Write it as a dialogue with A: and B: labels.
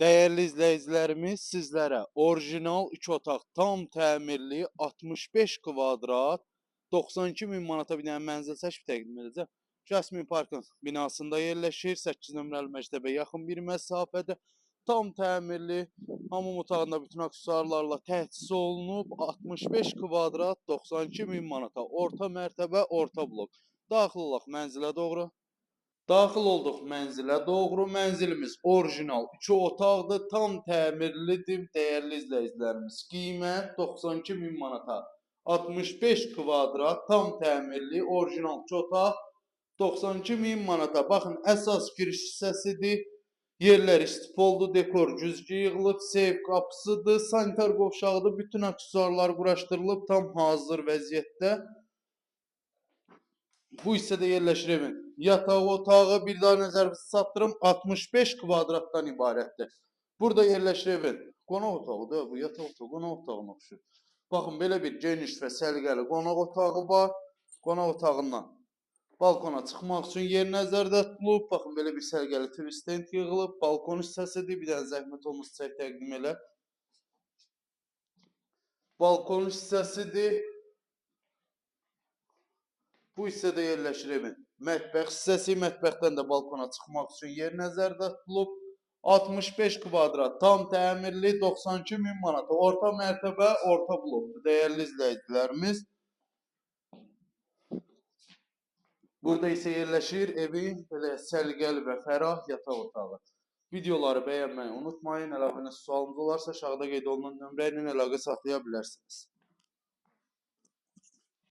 A: Dəyərli izləyicilərimiz, sizlərə orijinal 2 otaq tam təmirli 65 kvadrat 92 min manata bir dənə mənzil seçib təqdim edəcəm. Jasmin Parkın binasında yerləşir. 8 nömrəli məktəbə yaxın bir məsafədə. Tam təmirli, hamam otağında bütün aksesuarlarla təchiz olunub. 65 kvadrat 92 min manata. Orta mərtəbə, orta blok. Daxil olaq mənzilə doğru. Daxil olduq mənzilə doğru. Mənzilimiz orijinal 2 otaqdır, tam təmirlidir, dəyərli izləyicilərimiz. Qiymət 92 min manata. 65 kvadrat tam təmirli, orijinal 2 otaq 92 min manata. Baxın, əsas giriş hissəsidir. Yerlər istifoldur, dekor güzgü yığılıb, seyf qapısıdır, sanitar qovşağıdır. Bütün aksesuarlar quraşdırılıb, tam hazır vəziyyətdə. Bu hissədə yerləşir evin yataq otağı, bir daha nəzərinizi çatdırım, 65 kvadratdan ibarətdir. Burada yerləşir evin qonaq otağıdır, bu yataq otağı qonaq otağına oxşuyur. Baxın, belə bir geniş və səliqəli qonaq otağı var. Qonaq otağından balkona çıxmaq üçün yer nəzərdə tutulub. Baxın, belə bir səliqəli twist yığılıb. Balkon hissəsidir. Bir dənə zəhmət olmasa çək təqdim elə. Balkon hissəsidir. Bu hissədə yerləşir evin mətbəx hissəsi. Mətbəxdən də balkona çıxmaq üçün yer nəzərdə tutulub. 65 kvadrat tam təmirli 92 min manata. Orta mərtəbə, orta blokdur, dəyərli izləyicilərimiz. Burada isə yerləşir evin belə səliqəli və fərah yataq otağı. Videoları bəyənməyi unutmayın. Əlavə sualınız olarsa aşağıda qeyd olunan nömrə ilə əlaqə saxlaya bilərsiniz.